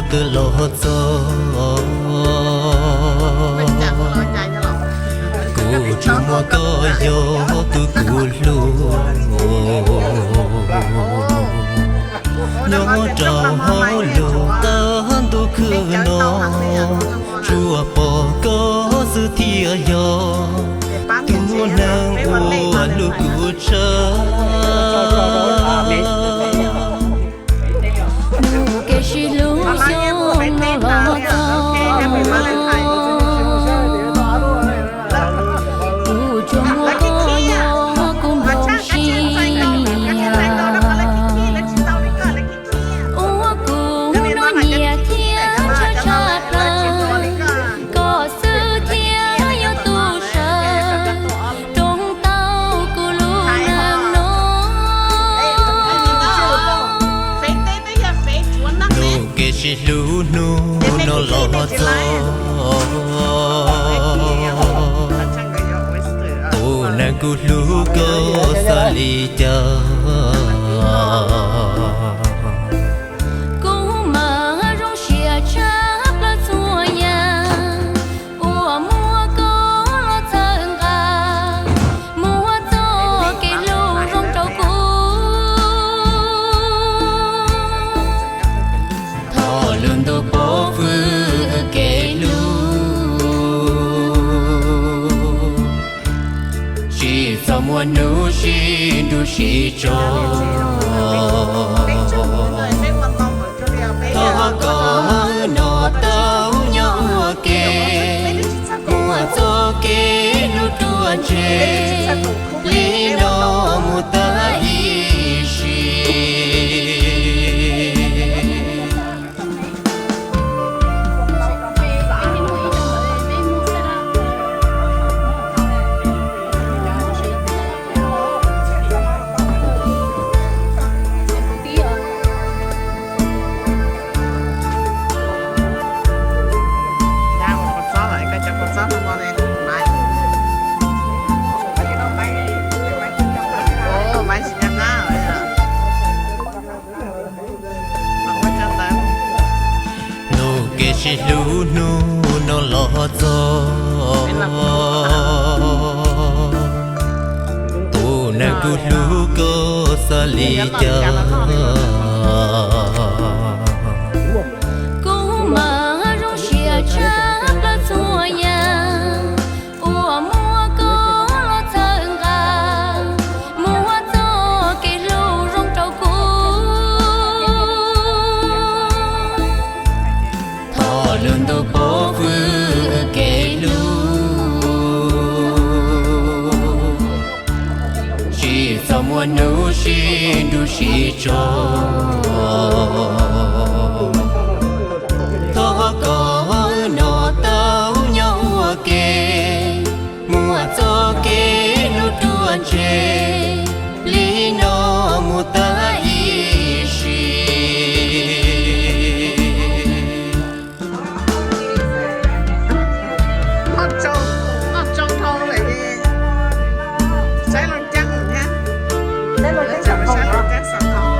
twb los txog, kuv tsuas muaj koj yog tus kuv hlub. Nyob rau hauv lub tav ntuj khwb no, tsuas pom koj xwb thiaj yog tus neeg uas hlub kuv tshaj. Nug kev sib hlub xyoo no los txog, kuv tsuas muaj koj yog kuv npoo siab. Ua kuv hnub no nyiam thiab tshua tshaj plaws, koj xwb thiaj yog tus sav rau tau kuv lub neej no. Nug kev sib hlub hnub no los txog, tus neeg kuv hlub koj xav li cas. Kuv mas zoo siab tshaj plaws txhua yam uas muaj koj los txhawb nqa, muab txoj kev hlub zoo rau kuv. Thov lub ntuj pov hwm kev hlub, tsis txhob muaj hnub sib nrug sib tso. Thov kom wb noj tau nyob ua ke, muab txoj kev hlub ruaj ntseg li no mus tag ib sim. Nug kev sib hlub hnub no los txog, tus neeg kuv hlub koj xav li cas. Kuv mas zoo siab tshaj plaws txhua yam uas muaj koj los txhawb nqa, muab txoj kev hlub zoo rau kuv. Thov lub ntuj pov hwm kev hlub, tsis txhob muaj hnub sib nrug sib tso. Thov kom wb noj tau nyob ua ke, muab txoj kev hlub ruaj ntseg li no mus tag ib sim. Noj tsau dhau lawm, saib los caaj thiab. Saib los caaj xam thau.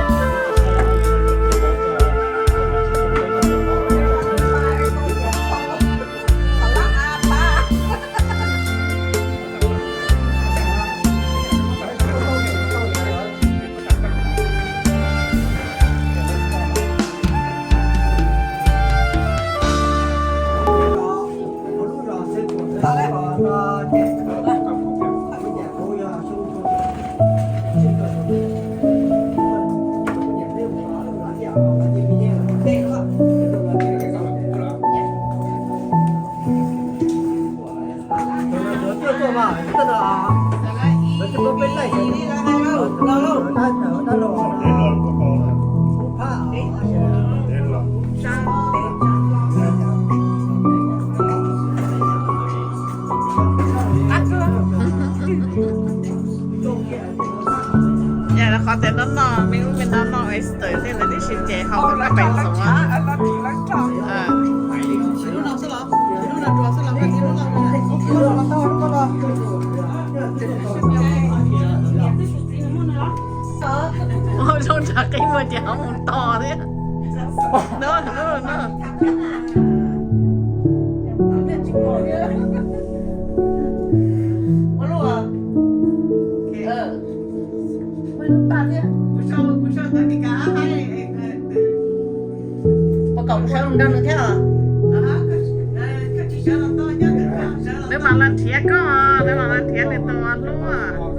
Thiab koj, nws los nws thiab nws tus hlub.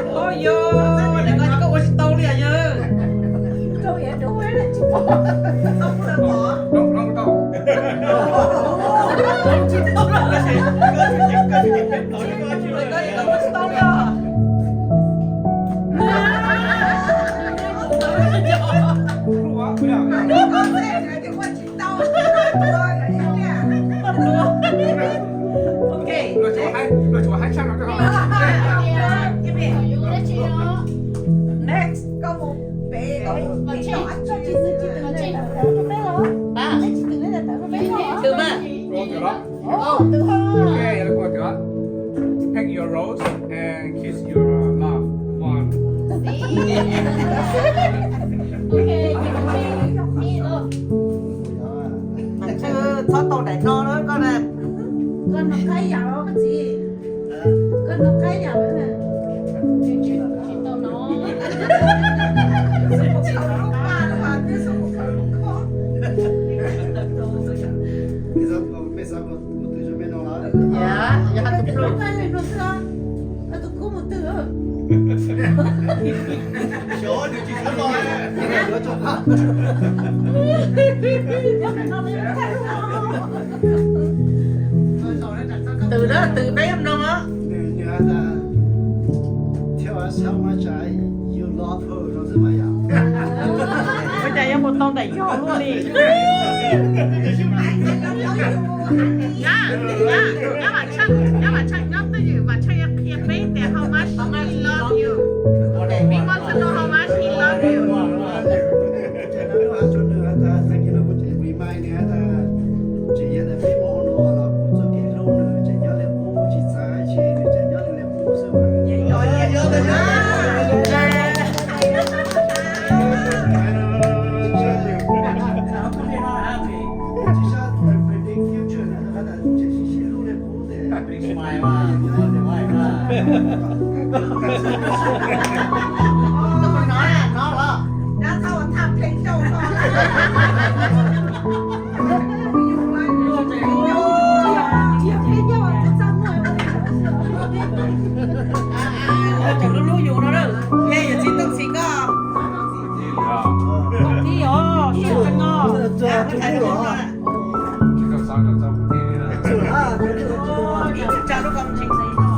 Ua yog, koj ua tsis tau li yog. Ok. Next, koj mus pem, koj mus pem. Twb mas. Okay, pick your rose and kiss your love one. Mas txhob tau daim no na koj na. Koj noj qaib yam los koj txiv. Koj noj qaib yam los na. Tsis tau no. Yog, yog hais tus pluj. Tus kub mus twg? Twm na, twm peb mloog os. Ua cas yuav mus tau ntawm yog luaj li. Nyab Vam Tsheej, nyab Vam Tsheej nyob twj ywm, Vam Tsheej yuav qhia peb tias how much he love you. We want to know how much he love you. Tseem lub lub yus no na, yog txiv Tooj Xis koj. Txiv os, txiv os. Ib tug tsa lub koj tseem xis no.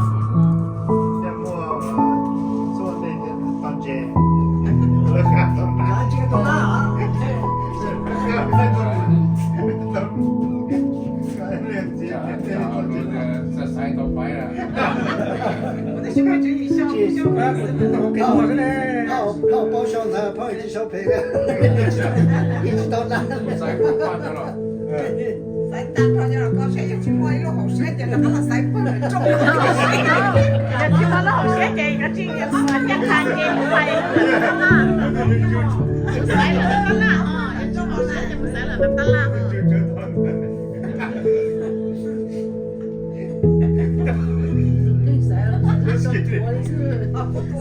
Phauj paub sau ntawv, phauj tsis sau phem, ib tsis tau na. Xaiv tag nrho cov los koj saib yog tsis muaj ib lub hauv siab ces rov qab los xaiv pawg rooj. Yog tsis muaj lub hauv siab ces kav tsij niam xav caj qha ces mus xaiv lawm tab laj, yog tsis muaj hauv siab ces mus xaiv lawm tab laj.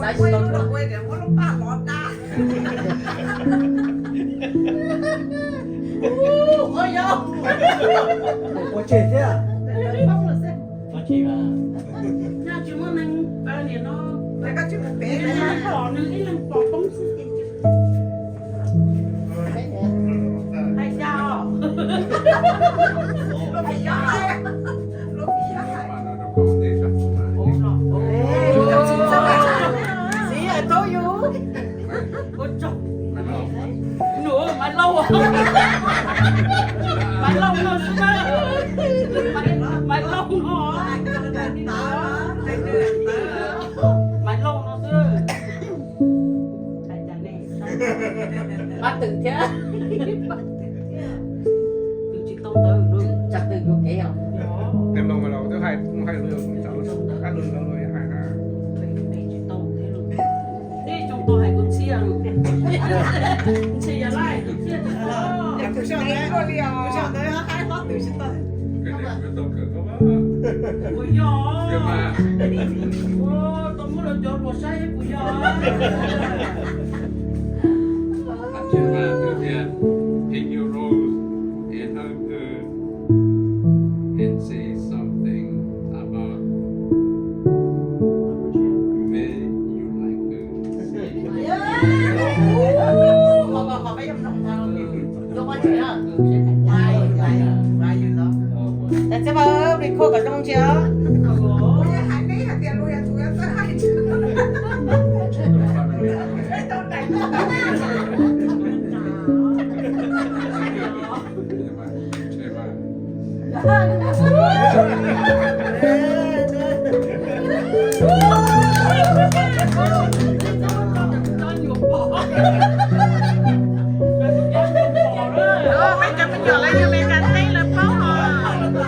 Xaiv tsis tau. Ua tseg thiab. Tsis muaj neeg, niam no, pom nws ib leeg pom poob xwb. Hais cas os? Txiv, I told you. Ua tsaug. Nws Maiv Lauj, Maiv Lauj no xwb na. Maiv Lauj no, Maiv Lauj no xwb. Pab twm thiab. Twm tsis tau ntawd, tsam twm yuam kev os. Tes mloog mas los twb hais, hais lus, hais lus, hais lus. Ib tsoom tau hais tus txhiaj, ntshai yog laj tus txhiaj tsis tau. Tus sau ntawd, tus sau ntawd hais hlob twm tsis tau. Puas yog? Ua, tau muab lawv cov luag saib puas yog? Tij laug twb tias, pick your rose and, uh, and say something about me you like. Tab sis mas record kom zoo ntsia os. Peb cov me nyuam lawv yog Amelikas teb lawv paub os.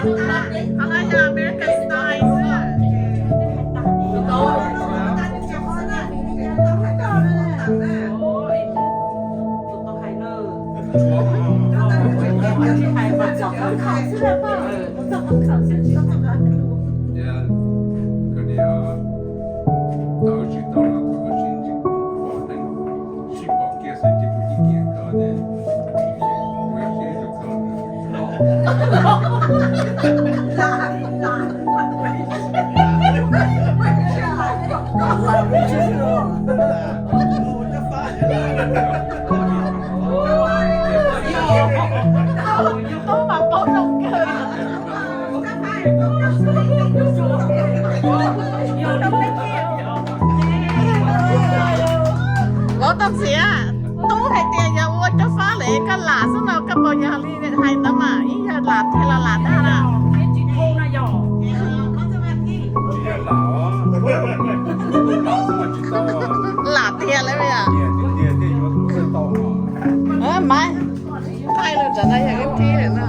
Qhov no yog American style xwb. Tsis hais mas txog qhov khawm xwb na pog, txog qhov khawm xwb tsis tau txog qhov khawm. Tau tsis tau los tau sib ntsib pom neeg, sib pom kiag xwb ces kuv yeej kiag koj thiab. Kuv siab rau koj. Tub mas paub zoo kawg. Vauv Tooj Xiam, tub hais tias yog ua cob fab lawm koj lam xwb no, koj puas yog li hais ntawd mas ib yog lam tiag los lam tag na? Lam tiag lawm yom. Mas thaij lawm tsam no yog ib thib lawm no.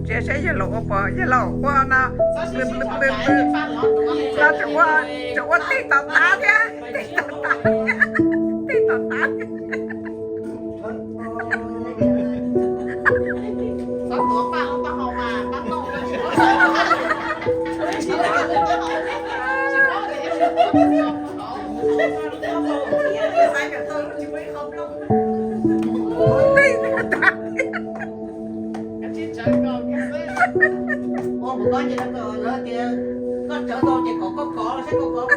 Tsis saib yawg laus ua pom, yawg laus ua no, los tseem ua, tseem ua tej tom tav thiab, tej tom tav, tej tom tav. Ua kuv koj ces lawv tias koj tsawv tau ces kom koj kov saib koj kov.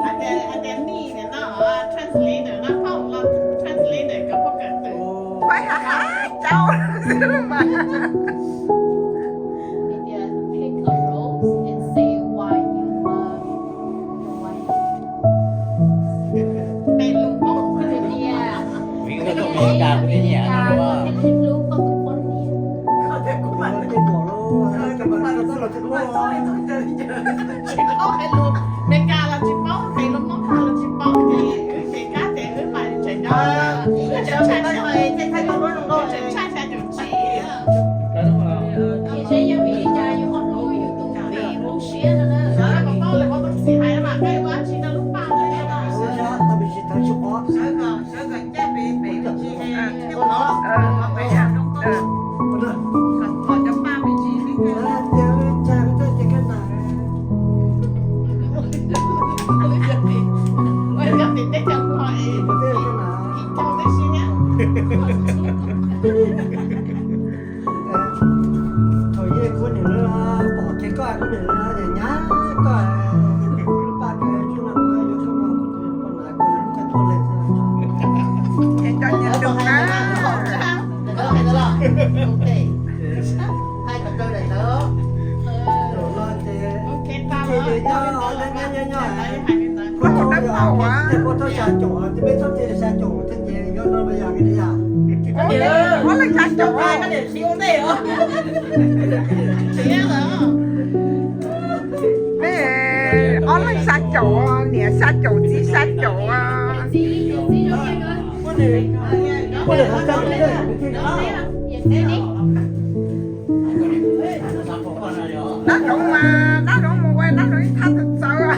Hais tias, hais tias me no translator no, pab los translator koj puas kawm twm. Pab hais hais rau xwb mas. Hais tias pick a rose and say why you love your wife. Tes lus Hmoob kuv twb nyiam, tes lus Meskas kuv twb nyiam no. Tsis paub hais lus Meskas los tsis paub, hais lus Hmoob Thoj los tsis paub, ces wb pem kab tes wb mas tseem nyob, wb tseem tshaj xya caum tsib. Ces seb yog vim li cas yus ho hlub yus tus me lub siab no na. Sawv daws kom paub lawm, Vauv Tooj Xim hais mas peb ua dab tsi rau lub paj no. Sawv daws ncaj pem pem me ntsis, kom cov paj me ntsis. Thaum yeej kuv niam lawv pom kiag koj kuv niam lawv nyab koj lub paj kawg tsuj no kuv yuav koj mas kuv tus poj niam kuv lub koj tuaj leej xwb. Es cov nyiam tus na. Hais kom raws daim ntawd. Ces nyob nyob nyob nyob, kuv tus dab tau ua, kuv tau xya caum, peb tau xya caum thiab ces yuav no yog li yam. Muab leej xya caum. Tsis ua ntej os. Tsis yog lawm. Dab Zoov mas, dab Zoov mus ua dab Zoov ib thaj txawv txawv.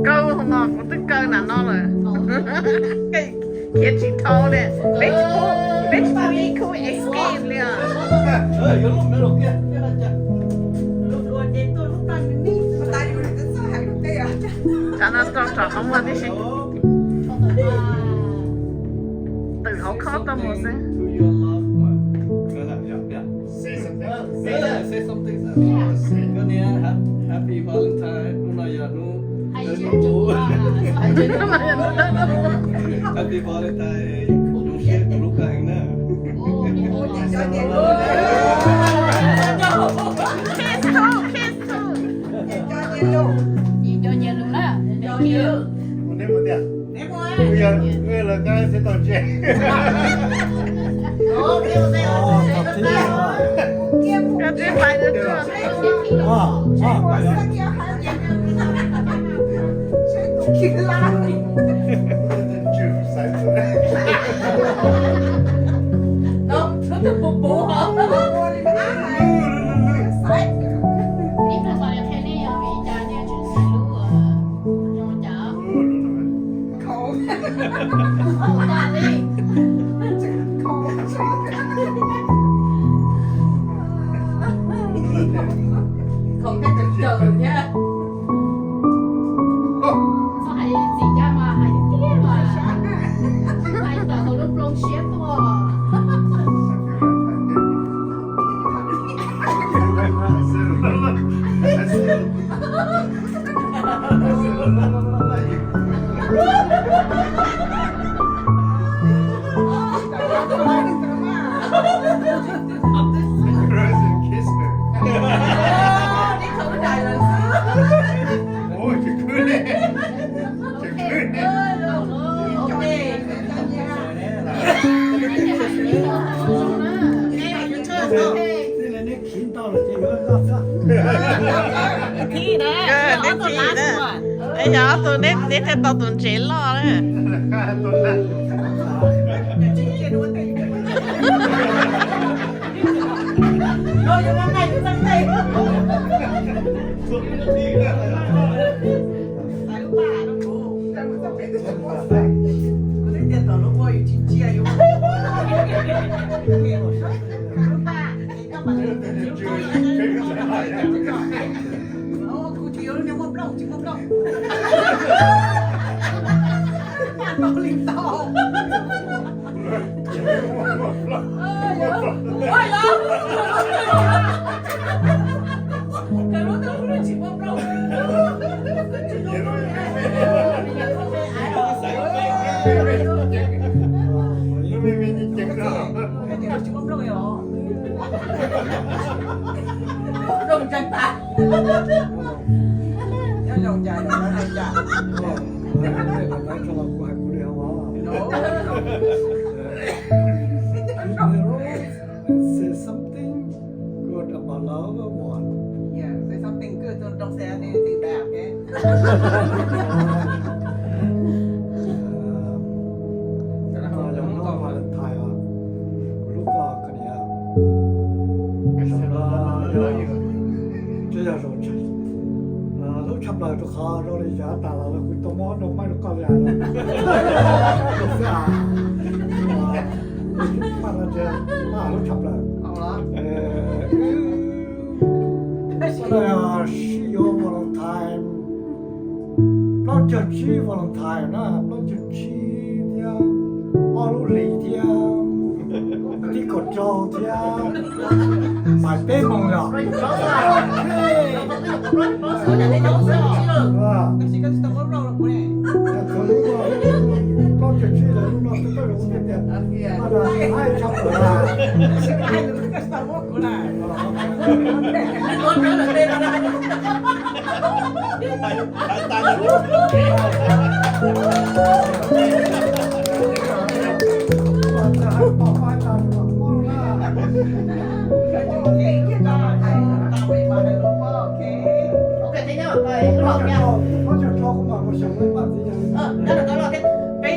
Kaw no, kuv twb kaw nram no lawm. Khiav tsis dhau li. Peb tsis pub, peb tsis pub ib khub escape li os. Tsam no rau tsom qhov muag tib si. Twm hauv khob tuaj mus xwb. Say something. Say something. Koj niam, Happy Valentine, hnub no yog hnub dawb no. Happy Valentine, zoo siab kuv hlub koj heev na. Kiss too, kiss too. Neb mus tiag. Kuv yog, kuv yog lawv kab seb tau ntsej. Koj tsis fais no tsuag. Ib pliag mas qhia nej yog vim cas nej tseem xaiv lub zoo cas. Khoom thiab cawm cawm thiab. Txhob hais txim ncaj mas hais tiag mas, hais tawm hauv lub nplooj siab tuaj. Neb thiaj tau tus ntsev loj na. Say something good about love one. Yeah, say something good, don't, don't say anything bad, okay? Valentine os, kuv hlub koj koj niam. Zaum no yog, twb yog zaum hlub tshaj Plaws rau qhov zoo li yav tas los lawv kuj tau muab rau Maiv rau koj li xwb. Paj no tias paj lub tshaj plaws. Wb sib yuav Valentine plaub caug tsib Valentine na, plaub caug tsib thiab ob lub hlis thiab tib kaum rau thiab mais peb moos yom. Plaub caug tsib lawm, lub no twb tau zoo tiag tiag. Paj no haib tshaj plaws.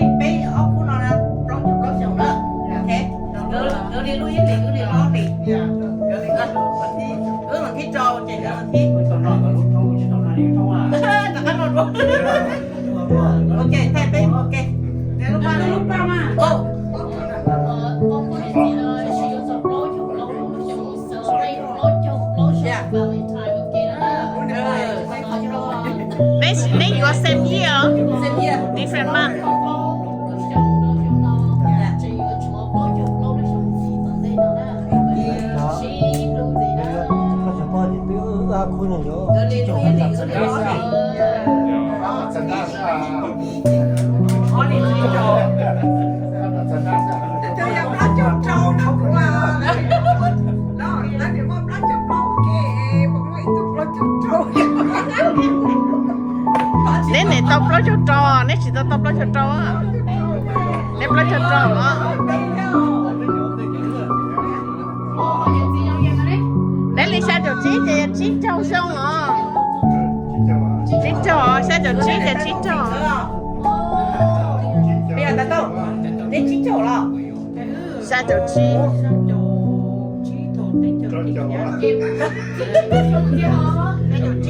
Peb ob khub no na, plaub caug plaub xyoos lawm. Nkawd li lub ib hlis wb li ob hlis. Wb los thib rau ces nkawd los thib. Rov qab no dua. Ok, thaij peb, ok. Neb, neb yuav same year, different month. Neb, neb tau plaub caug rau, neb tsis tau tau plaub caug rau. Neb plaub caug rau os. Neb li xya caum tsib ces tsib caug xyoo os. Tsib caug, xya caum tsib ces tsib caug. Xya caum tsib.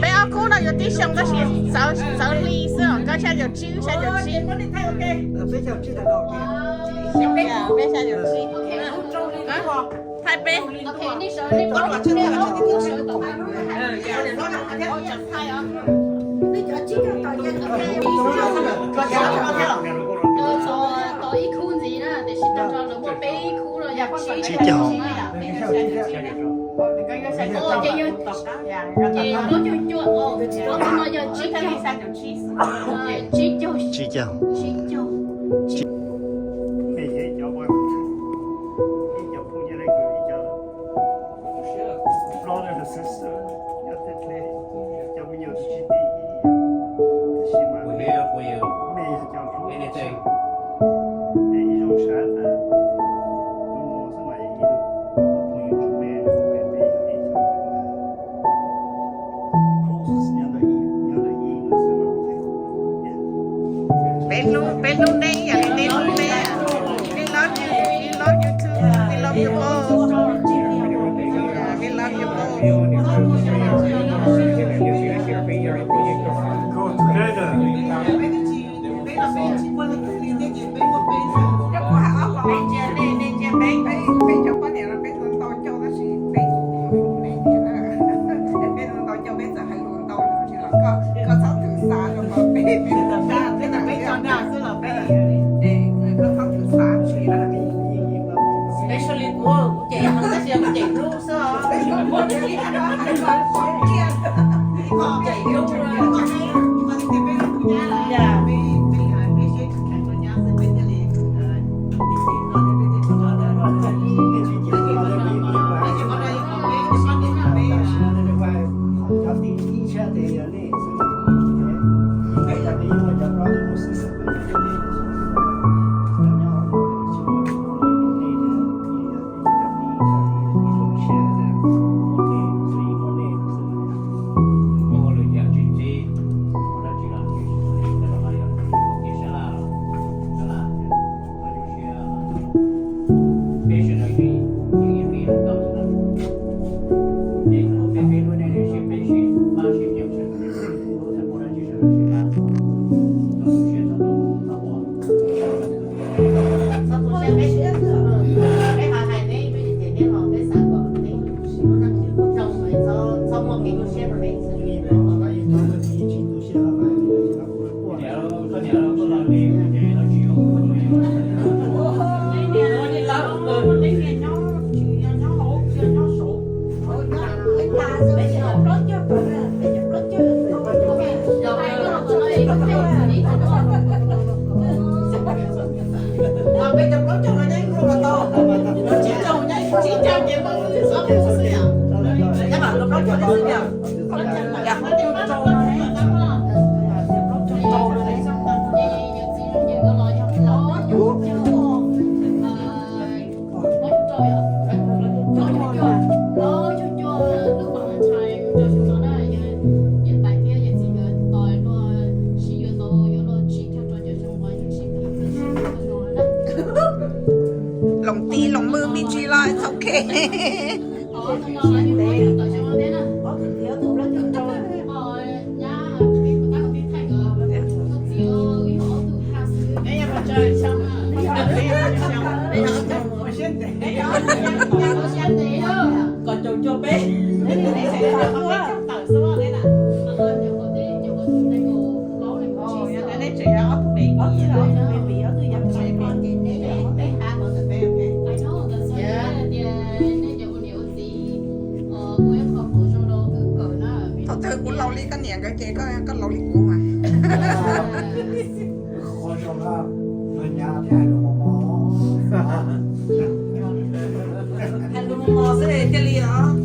Peb ob khub no yuav tib xyoo tab sis txawv hli xwb os, koj xya caum tsib, xya caum tsib. Peb xya caum tsib. Thaij peb. Tsib caug. Ces plaub caug cuaj, ob khub no yog tsib caug. Tsib caug. Peb hlub, peb hlub neb ib yam li neb hlub peb. We love you, we love you too, we love you both. Yeah, we love you both. Go together. Especially kuv, kuv cem heev tab sis kuv cem hlub xwb os. Cem hlub, Loos tib loos mwj me ntsis los txhaum khe. Thaum twg kuv laus li koj niam nkawd ces koj laus li kuv mas.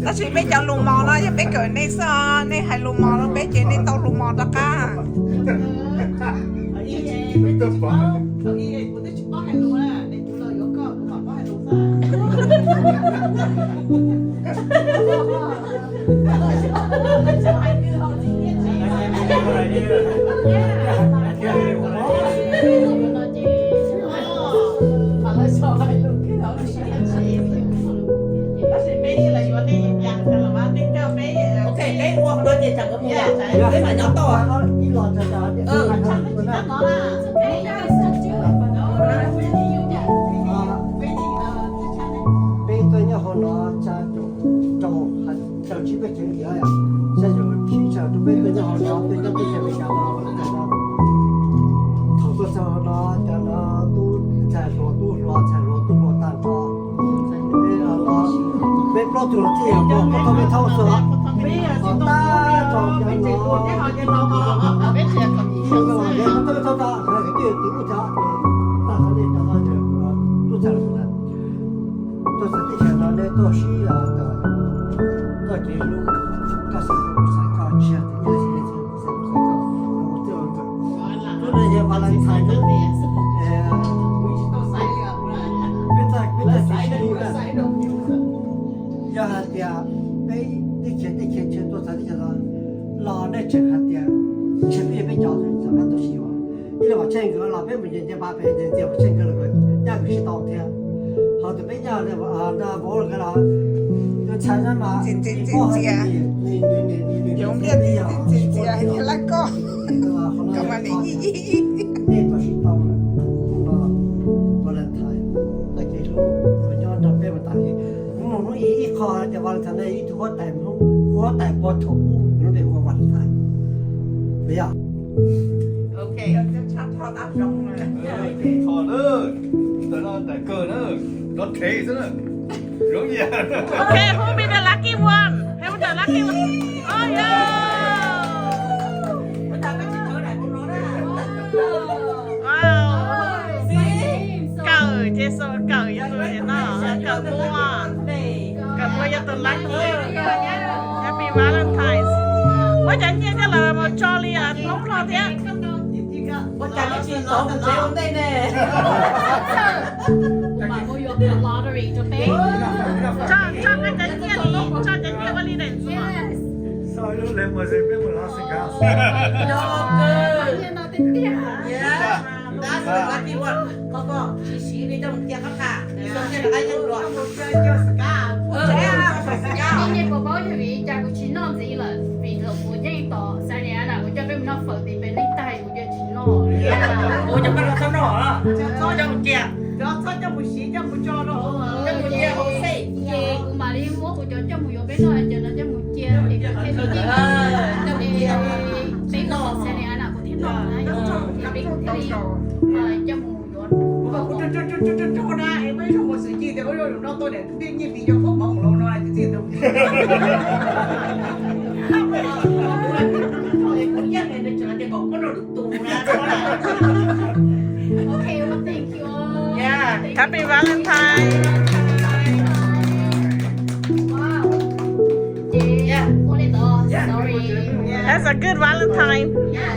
Tab sis peb cov lus mos no yog peb kawm nej xwb os, nej hais lus mos rau peb ces nej tau lus mos rov qab. Ok, peb ua no ces tsam nkawd mus, peb mam nyob tau. Peb tuaj nyob hauv no xya caum rau, xya caum tsib peb caug yog, xya caum tsib xya caum rau peb tuaj nyob hauv no, peb nyob teb chaws Amelikas no, thaum tuaj txog hauv no cov no tub ntxhais hluas tub hluas ntxhais hluas tub hluas tag nrho. Peb plaub tug los thiaj yog peb tau peb thaub xwb os. Tag tau cov no, peb tau peb thaub, hais kwv tij tus ub thaub, tag tau nej cov no tub ntxhais hluas. Tuaj txog teb chaws no nej tuaj sib, tuaj kev hlub, koj xav kuv xav koj, tsis yog tias nyiaj txiag nej txhua kuv xav kuv xav koj, ua txij ua nkawm. Hnub no yog Valentine, peb txoj kev sib hlub na. Yog hais tias peb teb chaws, teb chaws tuaj txog teb chaws no los nej tseem hais tias tseem peb yog peb cov, txawm peb tuaj sib yuav. Ib los Vam Tsheej nkawd los peb mus nce nce pa pem nce nce Vam Tsheej nkawd los nyaj nkawd sib tau thiab. Ho tus peb nyaj na vauv nkawd los tus ntxhais na mas ntxias, yoov ntiaj teb ntxias ntxias lawv koj, koj mam li yij yij yij. Nej tuaj sib tau lawm, hnub no Valentine, txoj kev hlub uas nyob nrog peb mus tas li. Hnub no hnub ib, ib qho tias Valentine no ib tug huab tais, huab tais puag thaum ub lub npe hu ua Valentine. Yog. Thov na, ntawm no tais kawg na, no rhev xwb na. Yoov yam. Ok, who be the lucky one? Who the lucky one? Oh, yeah. Wow. Kawm ces kawm yog tus no, kawm muaj, kawm muaj yog tus lucky. Happy Valentine's. Muab cov nyiaj coj los mus tso li plaub hlo thiab. Tso, tso koj cov nyiaj li, tso cov nyiaj ua li daim ntxuav. Koj koj tsis siv li coj mus cia qab qha, coj cia rov qab yeej dua. Nyiaj puas paub yog vim li cas kuv tsis noj ntxiv lawm? Vim thaum kuv yeej tos Santa na kuv coj peb mus noj fawm tim peb neej tag kuv cia tsis noj. Kuv coj peb los txhob noj, coj mus cia, coj mus cia hauv xej. Ces kuv mam li muab kuv cov coj mus yuav peb noj, cov no coj mus cia es kuv thiaj li yeej, peb noj Santa na kuv thiaj noj na, ces peb kuv thiaj li coj mus yuav. Okay, well, thank you all. Yeah. Happy Valentine. Wow. Yeah. Sorry. That's a good Valentine. Yeah.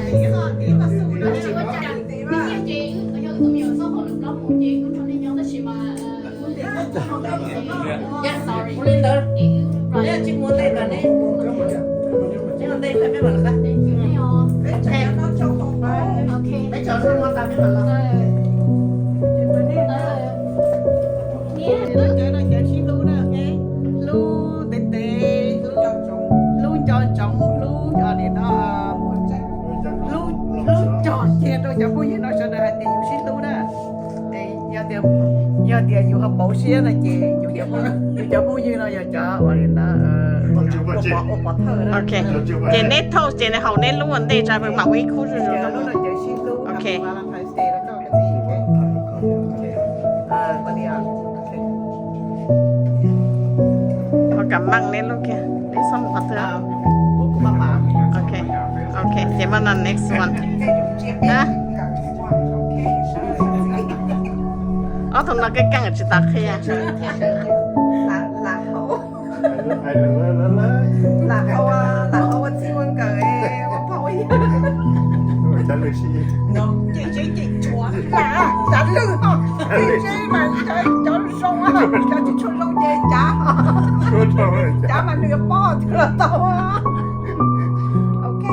Hlub ntev ntev, hlub nco ntsoov, hlub, hlub cog cia rau cov phooj ywg no sawv daws hais tias yus sib hlub na. Yog tias yus ho pauv siab no ces yus cov phooj ywg no yog cov ua li ntawd, ua pov thawj na. Ces neb thauj ces neb haus neb lub ua ntej tsa mam ua ib khub zuj zus. Ok. Ho kam meej neb lub kiag, neb txhob mus qhov twg. Ok, ok, ces mam no next one. Ob tug no keej keej tsis tas qhia. Cov lwj, cov zoo, cov tsis tshua zoo ces cav, cav mas nws yuav paub twg los tau. Ok.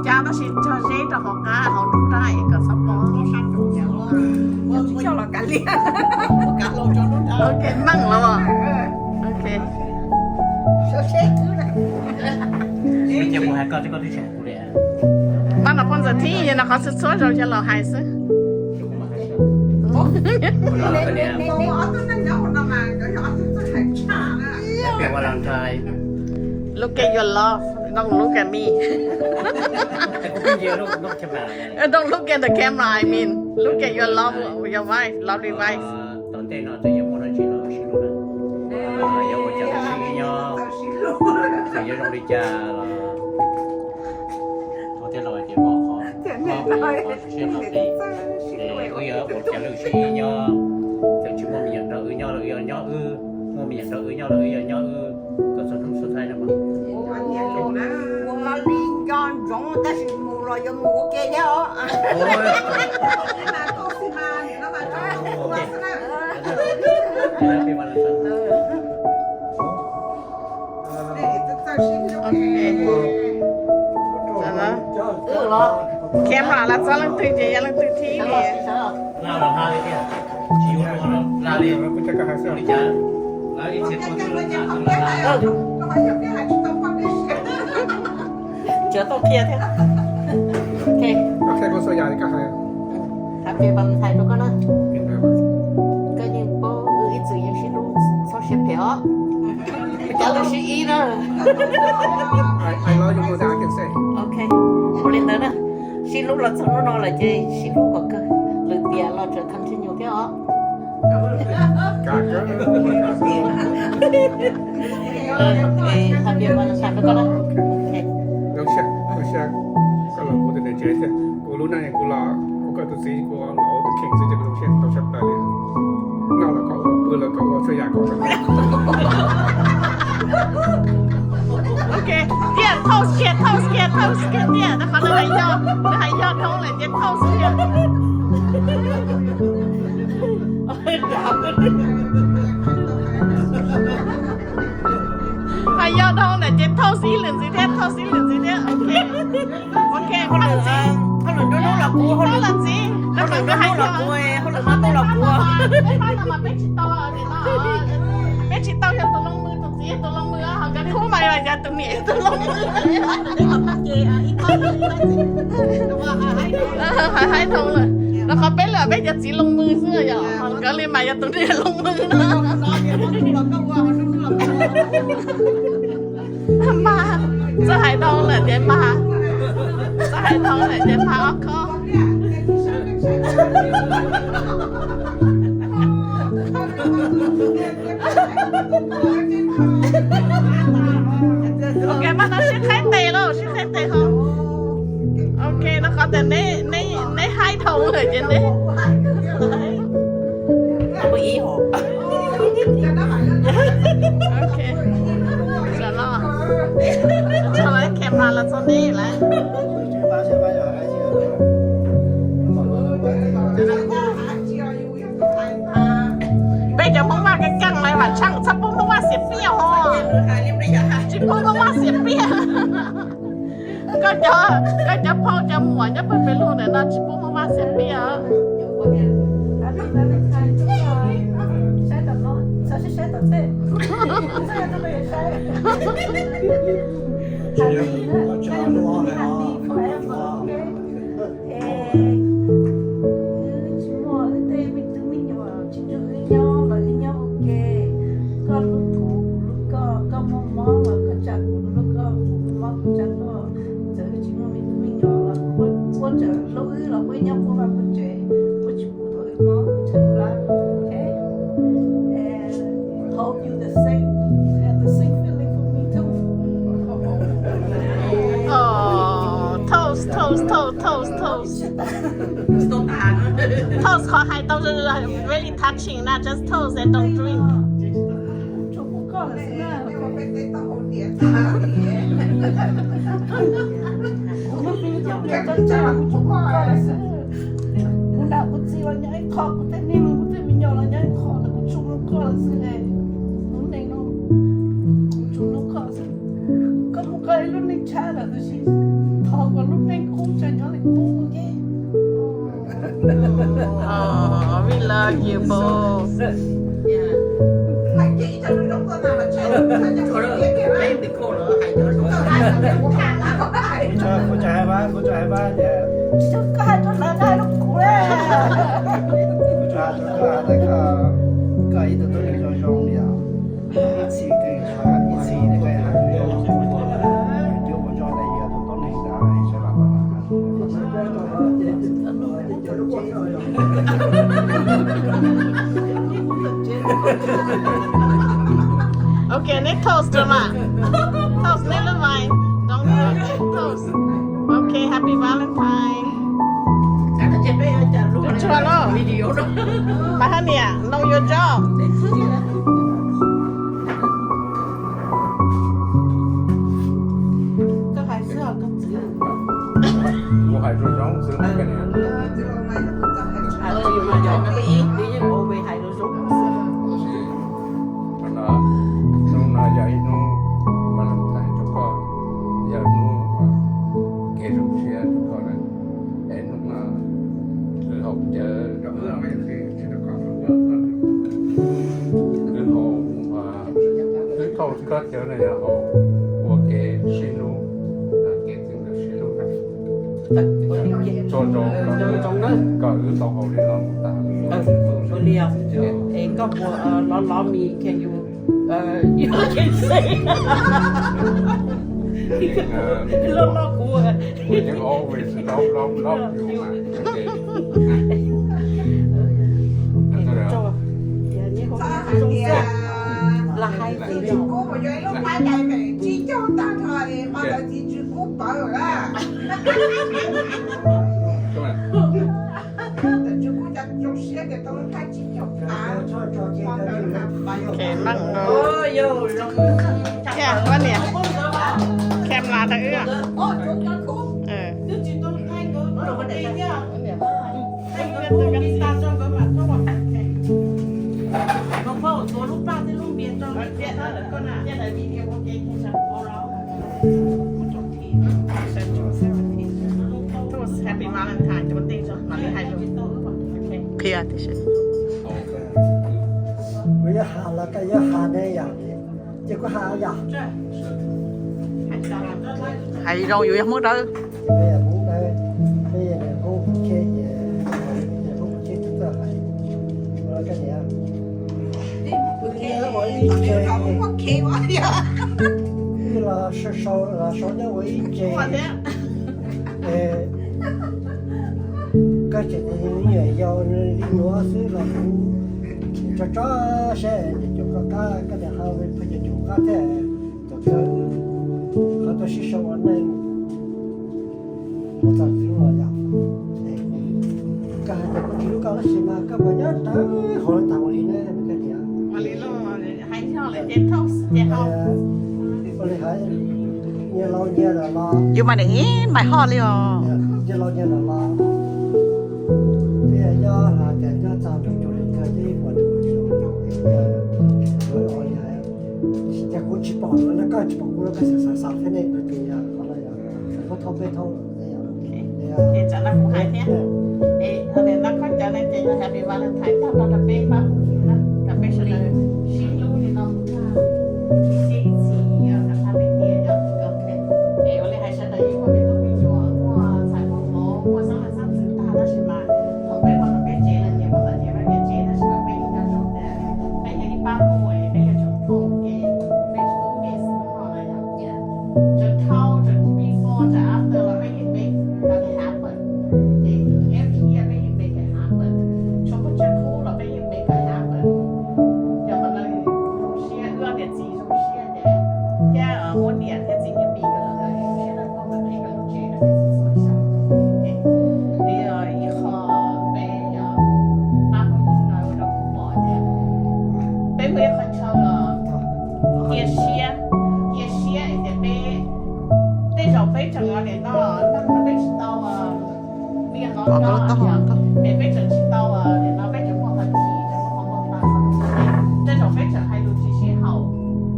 Cav tab sis tso zeb rau hauv qab hauv nruab nrab es kom txhob poob. Tsis tshua los kav liam. Ok, meej los. Ok. Pab no poj ntxawg thib yog no qhov txhua txhua zaus yog los hais xwb. Look at your love, don't look at me. Don't look at the camera, I mean, look at your love, your wife, lovely wife. Wb yuav ua cov lwj sib ib nyob, txawm tsis muaj me nyuam rau wb nyob los wb yuav nyob wb, muaj me nyuam rau wb nyob los wb yuav nyob wb, kom txog hnub xub thawj no. Ua li nco ntsoov tab sis mus los yuav mus ua ke thiab os. Camera los txog leej twg ces yog leej twg thib li. Tsis tau qhia thiab. Happy Valentine rau koj na. Koj yeej paub wb ib txwm yeej sib hlub txhob siab phem os. Cov lwj sib ib na. Ok, ua li ntawd na. Sib hlub los txog hnub no lawm ces sib hlub kom kawg. Lwm tiam los tseem continue thiab os. Happy Valentine rau koj na. Zoo siab, zoo siab koj los kuv tus niam tsev thiab. Kuv lub neej kuv los ua koj tus txiv, kuv los ua tus kheej xwb ces kuv zoo siab tau tshaj plaws li. Noj los koj ua, pw los koj ua, txhua yam koj ua. Ok, tiag, thauj kiag, thauj kiag, thauj kiag tiag, rau qhov nws hais yog, nws hais yog dhau lawm ces thauj kiag. Hais yog dhau lawm ces thauj xib lwm ntxiv thiab, thauj xib lwm ntxiv thiab. Ok, ok, thauj lwm ntxiv, thauj lwm ntxiv, rau qhov nws hais yog, peb pab no mas peb tsis tau, peb tsis tau yog tus looj mwg, tus txiv yog tus looj mwg, ho nkawd khub mas yog tus niam yog tus looj mwg. Hais dhau lawm, rau qhov peb lwm peb cov txiv looj mwg xwb yom, ho nkawd li mas yog tus niam looj mwg no. Mas txawj hais dhau lawm ces mas, txawj hais dhau lawm ces mas ob khob. Ok, mas no sib qhaib tes lauj, sib qhaib tes ho. Ok, no qhov tias neb, neb, neb haib dhau lawm ces neb. Ok, sawv los, tso lawv camera los txog neb lawm. Peb cov Hmoob Vaj keej keej lawv vam tsheej txhob pub Hmoob Vaj xiam piaj ho. Tsis pub Hmoob Vaj xiam piaj. Koj cov, koj cov phauj cov muam nyob pawg pes lug ntawm no tsis pub Hmoob Vaj xiam piaj. Es wb tsis muaj wb tej me tub me nyuam tsis nrog wb nyob los wb nyob ua ke. Koj hlub kuv, kuv hlub koj, koj muaj mob los koj tsa kuv, kuv hlub koj, kuv muaj mob kuv tsa koj. Txawm wb tsis muaj me tub me nyuam los puab tseem hlub wb los puab nyob puab vaj puab tsev, puab tsis pub tau wb mob wb tseem plab. Okay? And hope you the same, have the same feeling for me too. Oh, toast, toast, toast, toast, toast. Toast qhov hais tau really touching na, just toast and don't drink. Kuv muaj peb cov npias tau tsawg, kuv tsum koj lawm xwb. Kuv niam kuv txiv los nyob ib qho, kuv tej niam kuv tej me nyuam los nyob ib qho, kuv tsum koj lawm xwb. Lub neej no kuv tsum koj xwb. Koj mus koj ib lub neej tshaj lawm tab sis thov kom lub neej qub tseem nyob li qub ua ke. Oh, we love you both. Kuv tsuas hais Vab, kuv tsuas hais Vab tias, tsis yog koj hais rau lawv, koj hais rau kuv na. Kuv tsuas hais rau koj tias koj, koj ib tug tub neeg zoo zoo li os. Ib txhis koj yuav, ib txhis koj yuav hais zoo zoo, yuav ua zoo rau yus tus tub neeg ntawd sawv daws tau. Ok, neb toast mas. Toast neb lub vine. Don't toast. Ok, happy Valentine. Tsuag tsuag lauj. Mas hab niam, know your job. Koj hais xwb os koj txiv. Kuv hais zoo zoo xwb na koj niam. Hais zoo zoo xwb. Hnub no yog ib hnub Valentine rau koj, yog hnub kev zoo siab rau koj na. Es hnub no wb haus cawv, wb haus, wb thauj koj cawv no yog haus ua kev sib hlub, kev txij nkawm sib hlub na. Tsuag ntsoov kom wb tau haus li no mus tag. Es koj puas lov lov me, can you, you can say. Lov lov kuv. We can always love, love, love you. Los hais tias Tswv Kub mas yog ib lub phab cai feem tsis ncaug tag nrho es ho lawv txiv Tswv Kub pawv lawm. Tswv Kub cov zoo siab tias tau lub phab tsis ncaug tag. Camera rau wb. Happy Valentine rau tej zoo no li hais lus. Qhia tiam sis. Kuv yuav has los koj yuav has ne yom? Ces kuv has yom? Hais zoo yus yog Hmoob Dawb. Ces peb yog Hmoob Dawb, peb yog niam Hmoob Qub Tsheb ces niam Hmoob Qub Tsheb tsis txawj hais. Ua koj niam, wb ua ib tse, wb los sau, los sau nyob ua ib tse. Koj tseem tias me nyuam yaus li nuav xwb los kuv tso tso siab ces cov Koj niam ho pheej cem cem koj thiab, tus kawg ho tuaj sib sau ua neej ua txog txij los yog. Koj hais tias kuv tsis hlub koj tab sis mas koj puas nyob tawv hauv lawv tag ua li ne koj tias. Ua li hais, nyias laus nyias lawm los. You might in my heart li os. Nyias laus nyias lawm los. Nyob hais tias nyob txog ntu zus li kawg ces ib puas ntu zus, ua li hais, ces kuv tsis pom lawm no koj tsis pom kuv los koj xav xav xav thiab ne, kuv tias yog qhov no yog thauj peb thauj. Ces tsam no kuv hais thiab. Es no koj cov no ces yog Happy Valentine tag nrho rau peb pab phooj ywg na, rau peb sawv daws sib hlub li no mus txog ib txhis, yog rau peb tias yog. Es ua li hais sawv daws yeej muaj me tub me nyuam, muaj ntxhais muaj vauv, muaj xeeb leej xeeb ntxwv tag tab sis mas thaum peb mus rau peb tsev lawm, nyias muaj tom nyias vaj nyias tsev tab sis mas peb yeej nco ntsoov tias peb yog ib pab muam es peb yuav tsum thauj, ces peb tsis txhob miss hnub no na yom. Tseem thauj, tseem before, tseem after los peb yeej make it happen. Ces every year peb yeej make it happen. Tshuav muaj tsawg khub los peb yeej make it happen. Yog qhov no zoo siab, wb ob niam txiv zoo siab ces thiab muab niam thiab txiv niag pim rau lawv, zoo siab rau koj mas peb rau lub tsev rau peb txhua xyoo. Ces li ib qho peb pab phooj ywg no ua rau kuv pom tias peb muaj ib qho chaw cia siab, cia siab es tias peb tej zaum peb tseem nim no neeg no peb tsis tau, peb tsis tau, es peb tseem tsis tau, nim no peb tseem muaj qhov chim, tseem muaj qhov npau taws, tej zaum peb tseem hais lus tsis sib haum,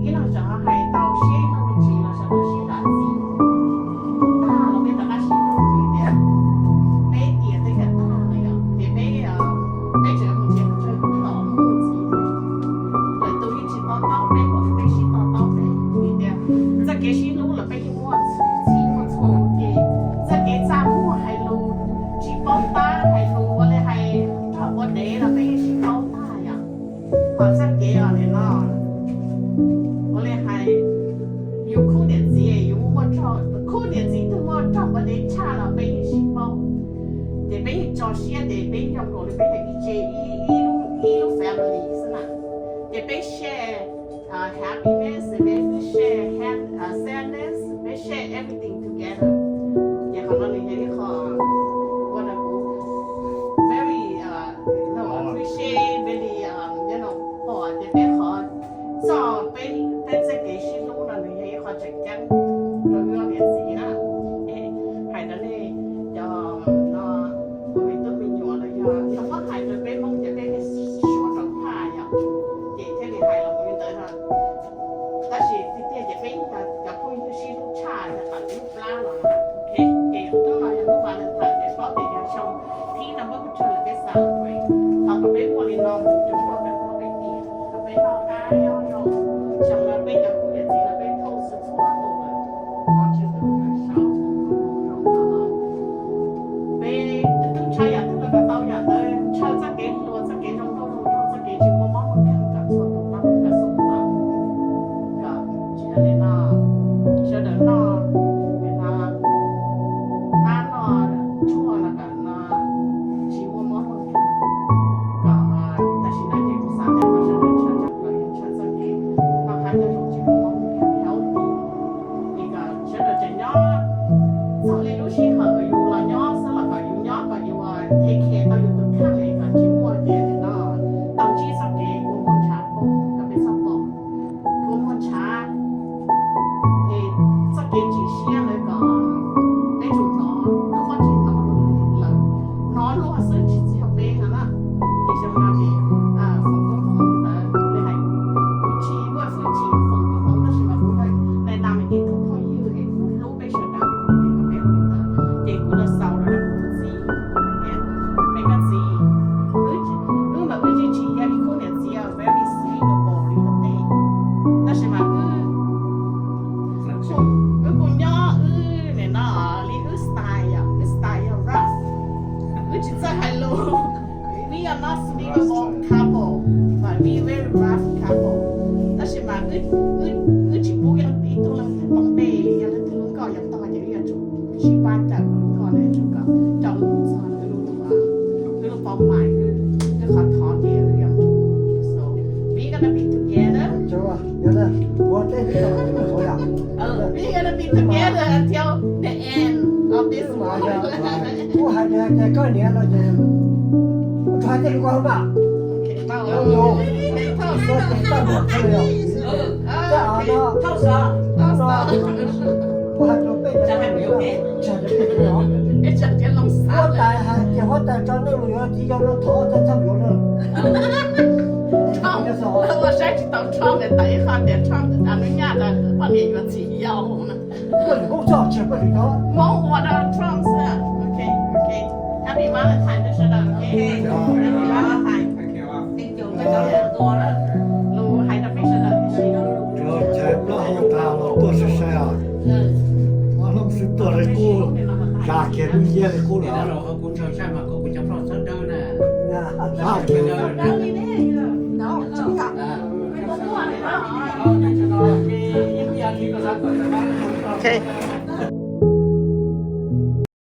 ib leeg tseem ho hais tau siab ib leeg me ntsis los sawv daws sib zam txim tag los peb rov qab sib hlub vim tias peb tiam tej yam tag no yom, ces peb, peb tseem mus nrhiav pes tsawg tus tom mus ntxiv, lwm tus yeej tsis to taub peb kom peb sib to taub peb vim tias txoj kev sib hlub los peb yeej muaj txhij muaj txhua ua ke, txoj kev txaj muag hais lus tsis paub tab hais lus ua li hais nrog ua dev los peb yeej sib paub tag yom. Ho txoj kev os nim no ua li hais yus khub niam txiv yus muaj, khub niam txiv twg muaj rog ua dev tshaj los peb yeej sib paub, ces peb yeej tso siab ces peb yeej zoo nkaus li peb yog ib tse, ib lub family xwb na. Ces peb share happiness, peb share sadness, peb share everything together. Ces qhov no nws yog ib qho ua rau kuv very appreciate, very, pom tias peb qhov txoj peb tej txoj kev sib hlub no nws yog ib qho tseem ceeb rau wb ob niam txiv na. Hais rau nej cov no ua me tub me nyuam los yog yog muab hais rau peb Hmoob ces peb suav rau phaj yom, ces thiaj li hais los mus li ntawd no. Tab sis tiag tiag ces peb yog cov phooj ywg sib hlub tshaj yog tas lub plab los, ces hnub no yog hnub Valentine ces paub tias yog xyoo thib no muab pub tsawg lawm peb celebrate, thov kom peb muaj li no mus rau peb tiam, kom peb noj qab nyob zoo. Xyoo no peb cov khub niam txiv no peb thauj xwb txhua tus lawm, thov Tswv Ntuj kawg saum zoo no peb twb tub ntshai yam twg los kom tau yam ntawd, ntshaw txoj kev hluas, txoj kev zoo nkauj zoo nraug, txoj kev tsis muaj mob muaj nkeeg kom txhua tus tau kom xoo tau, kom tsis yog li no sawv daws noj li no, tab noj tshuaj los kom no tsis muaj mob muaj nkeeg, kom tam sim no ces kuv xav tias kom sawv daws ntshaw txoj kev, ntshaw txoj kev noj qab nyob zoo tsis muaj mob muaj nkeeg healthy, es kom sawv daws tseem nyob txog li lub sij hawm yus los nyob xwb los kom yus nyob kom yus take care tau yus tus kheej es kom tsis muaj tias nim no tau ntsib txoj kev kua muag ntshav poob kom peb txhob pom kua muag ntshav, es txoj kev tsis siab ntawd kom peb tsum hnov lub pob ntseg hnov lawm, hnov luag xwb tsis txog peb no na. Ces xyoo no ces foom koob hmoov ntawd kuv li hais, kuv tsis muaj hwj chim foom koob hmoov tab sis mas kuv yog nais nas me ntsis tus phooj ywg es kuv hlub peb sawv daws, ces kuv los xaus rau kuv tus txiv, kuv hais tias, me koj txiv, wb mas wb yeej tsis yog ib khub niam txiv very similar li ub teb, tab sis mas wb, wb kuj nyob Koj niam no ces tsuas hais tej lus koj hauj mam, cov yau, koj ces toj luam kawg li os. Coj no, no, kuv hais rau peb, tsam rau peb os. Huab tais hais tias huab tais tso neeg mus yuav txiv yau no thov txaj txhoj yuav na. Ua saib tsis tau Trump ntawd tawm ib qho tias Trump tus nyab ntawd poj niam yuav txiv yau na. Koj lwm Hmoob txhob tsis poj niam tau. Hmoob ua rau Trump xwb. Ok, ok. Happy Valentine rau sawv daws. Ok, happy Valentine. Lus hais rau peb sawv daws tib si. Cov chaw plaub hau tag los tuaj sai sai os. Ob hnub xwb tuaj li qub, zas kiag lub ntiab li qub lawm. Ok.